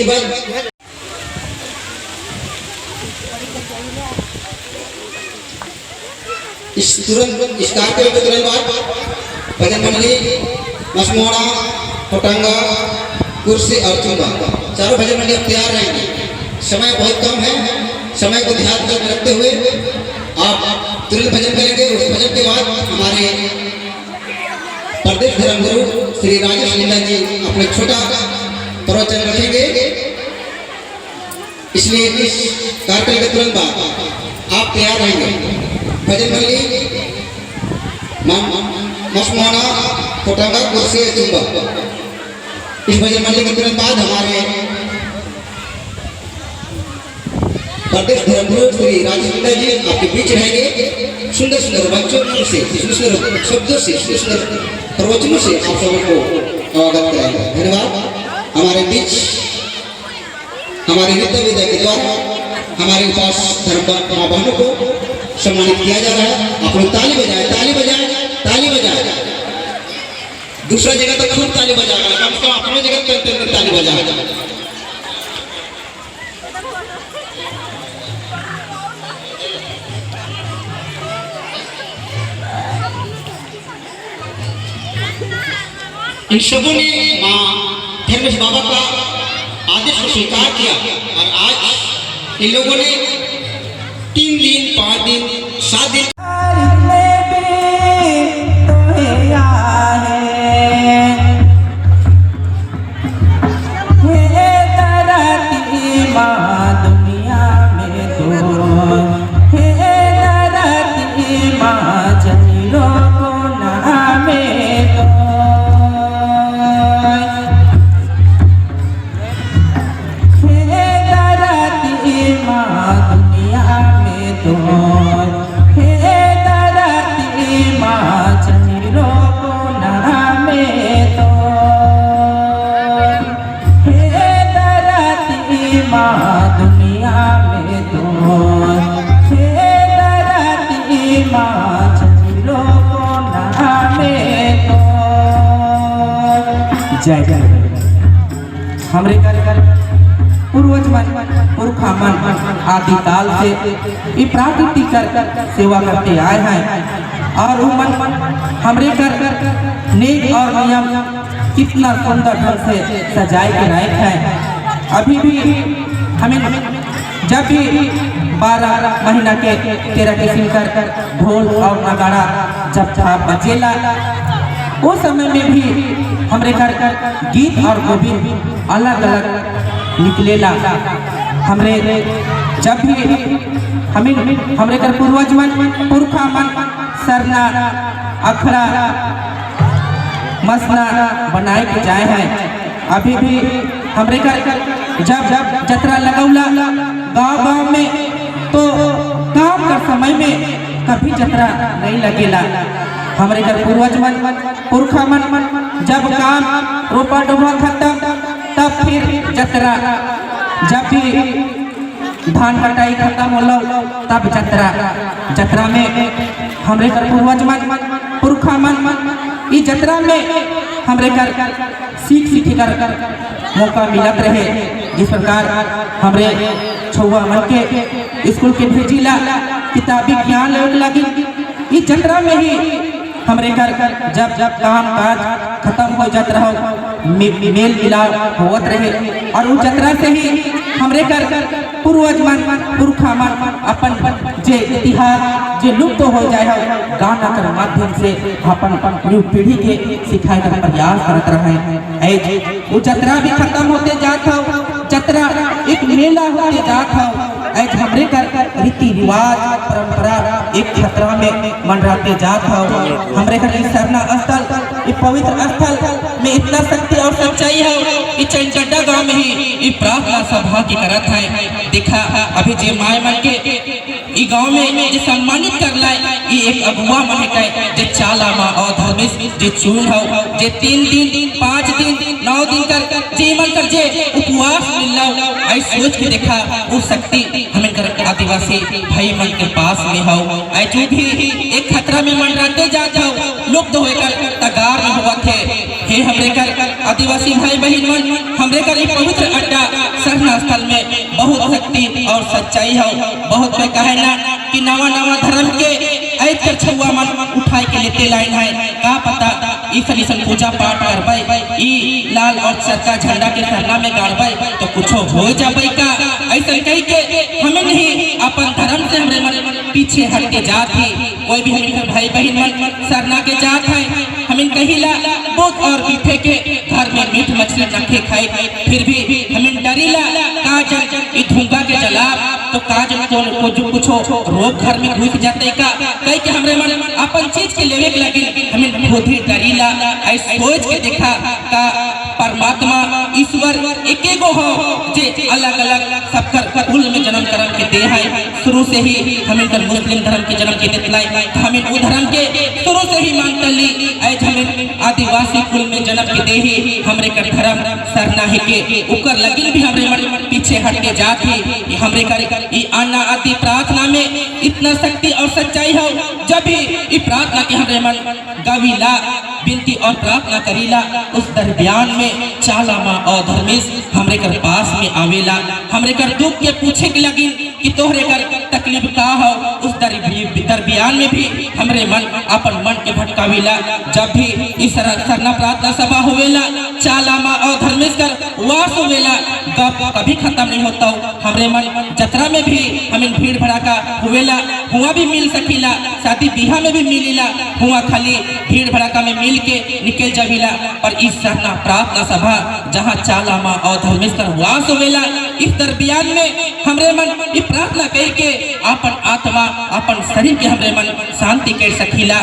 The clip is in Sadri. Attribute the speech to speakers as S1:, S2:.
S1: इसके बाद इस तुरंत इस कार्यक्रम के तुरंत बाद भजन मंडली, मसमोड़ा, होटंगा, कुर्सी और चुंबा, चारों भजन मंडली अब तैयार रहेंगे। समय बहुत कम है, समय को ध्यान में रखते हुए आप तुरंत भजन करेंगे। उस भजन के बाद हमारे प्रदेश धर्मगुरु श्री राजेश लीला जी अपने छोटा प्रवचन रखेंगे। इसलिए इस कार्यक्रम के तुरंत बाद आप तैयार रहेंगे। भजन मंडली, मसमोना, कोटंगा, कुर्सी, चुंबा, इस भजन मंडली के तुरंत बाद हमारे प्रदेश धर्मगुरु श्री राजेश लीला जी आपके बीच रहेंगे। सुंदर सुंदर वचनों से, सुंदर सुंदर शब्दों से, सुंदर सुंदर प्रवचनों से आप सबों को अवगत कराएंगे। धन्यवाद। हमारे बीच हमारे नृत्य विद्या के द्वारा हमारे उपास धर्म माँ बहनों को सम्मानित किया जा रहा है। आप लोग ताली बजाए, ताली बजाए, ताली बजाए। दूसरा जगह तो खूब ताली बजा रहा है, कम से कम अपने जगह तो ताली बजा। इन सबों ने माँ धर्मेश बाबा का आदेश को स्वीकार किया और आज इन लोगों ने 3 दिन, 5 दिन, 7 दिन
S2: जय जय। हमरे कर पूर्वज मन पुरखा मन आदिकाल से ये प्राकृतिक कर सेवा करते आए हैं और वो मन हमरे कर नेक और नियम कितना सुंदर ढंग से सजाए के रखे हैं। अभी भी हमें जब भी 12 महीना के 13 किस्म कर ढोल और नगाड़ा जब था बजेला, उस समय में भी हमरे घर गीत और गोविंद अलग अलग निकलेला। हमरे जब भी हमें हमरे घर पूर्वज मन पुरखा मन सरना अखड़ा मसना बनाए के जाए हैं। अभी भी हमरे घर जब जब जतरा लगौला गांव गांव में तो काम कर समय में कभी जतरा नहीं लगेला। हमरे घर पूर्वज मन पुरखा मन जब काम रोपा डोबा खत्म तब फिर जतरा, जब भी धान कटाई खत्म होलो तब जतरा। जतरा में हमरे घर पूर्वज मन पुरखा मन इस जतरा में हमरे घर सीख सीख कर मौका मिलत रहे। जिस प्रकार हमरे छुआ मन के स्कूल के भेजिला किताबी ज्ञान लेने लगी, इस जतरा में ही हमरे घर जब जब काम काज खत्म हो जात रहो मेल मिलाप होत रहे और उस जतरा से ही हमरे घर पूर्वज मन पुरखा मन अपन जे इतिहास जे लुप्त हो जाए हो गाना के माध्यम से अपन न्यू पीढ़ी के सिखाए का प्रयास करत रहे। वो जतरा भी खत्म होते जात हो, जतरा एक मेला होते जात हो। ऐज हमरे कर रीति रिवाज परंपरा एक खतरा में मंडराते जात हो। हमरे घर सरना स्थल ये पवित्र स्थल में इतना शक्ति और सच्चाई है कि चंचड्डा गांव में ही ये प्रार्थना सभा की करत है। देखा अभी जे my मन के ई गांव में जे सम्मानित कर लाए ये एक अगुआ मन के जे चाला माँ और धर्मेश जे चून हो जे 3 दिन 5 दिन 9 दिन कर जे मन कर जे उपवास मिलना ऐ सोच के देखा वो शक्ति हमें कर आदिवासी भाई मन के पास में हो। ऐ जो भी एक खतरा में मंडराते जात हो लुप्त होकर तगार में हुआ थे। हे हमरे कर आदिवासी भाई बहन मन हमरे कर एक पवित्र अड्डा और सच्चाई हो। बहुत पे कहे ना कि नवा नवा धर्म के ऐत कर छुआ मन उठाए के लेते लाइन है। का पता ईसन ईसन पूजा पाठ करबै, ई लाल और चरका झंडा के सरना में गाड़बै तो कुछो हो जाबै का। ऐसा कह के हमें नहीं अपन धर्म से हमरे मन पीछे हट के जात ही। कोई भी हमें भाई बहन मन सरना के जात है, हमें कहिला बहुत और मीठे के घर में मीठ मछली नखे खाए, फिर भी हमें डरीला का जन ई धुंगा के जलाब तो काज कौन को जो कुछो रोग घर में घुस जाते का कह के हमरे मन अपन चीज के लेवे के लगिन हमें खुद ही डरीला। ऐ सोच के देखा का परमात्मा ईश्वर एके गो हो जे अलग अलग सबकर कुल में जन्म करम के दे है। शुरू से ही हमें कर मुस्लिम धर्म के जन्म के दितलाई, हमें वो धर्म के शुरू से ही मानता ली। ऐ हमें आदिवासी कुल में जन्म के दे ही हमरे कर धर्म सरना ही के उकर लगिन भी हमरे मन पीछे हट के जात ही। ये हमरे कर ई आना आदि प्रार्थना में इतना शक्ति और सच्चाई हो। जब भी ई प्रार्थना के हमरे मन गावीला, विनती और प्रार्थना करीला, उस दरमियान में चाला माँ और धर्मेश हमरे कर पास में आवेला, हमरे कर दुख के पूछे के लगिन कि तोहरे कर तकलीफ का हो। उस दरमियान में भी हमरे मन अपन मन के भटकावेला। जब भी इस सरना प्रार्थना सभा होवेला, चाला माँ और धर्मेश कर वास होवेला, गप कभी खत्म नहीं होता। हमरे मन जतरा में भी हमें भीड़ भड़ाका हुवेला, हुआ भी मिल सकीला, शादी बिहा में भी मिलीला, हुआ खाली भीड़ भड़ाका में मिल के निकल जाविला। पर इस सरना प्रार्थना सभा जहाँ चाला माँ और धर्मेश कर वास होवेला, इस दरमियान में हमरे मन ई प्रार्थना करके अपन आत्मा अपन शरीर के हमरे मन शांति कर सकीला।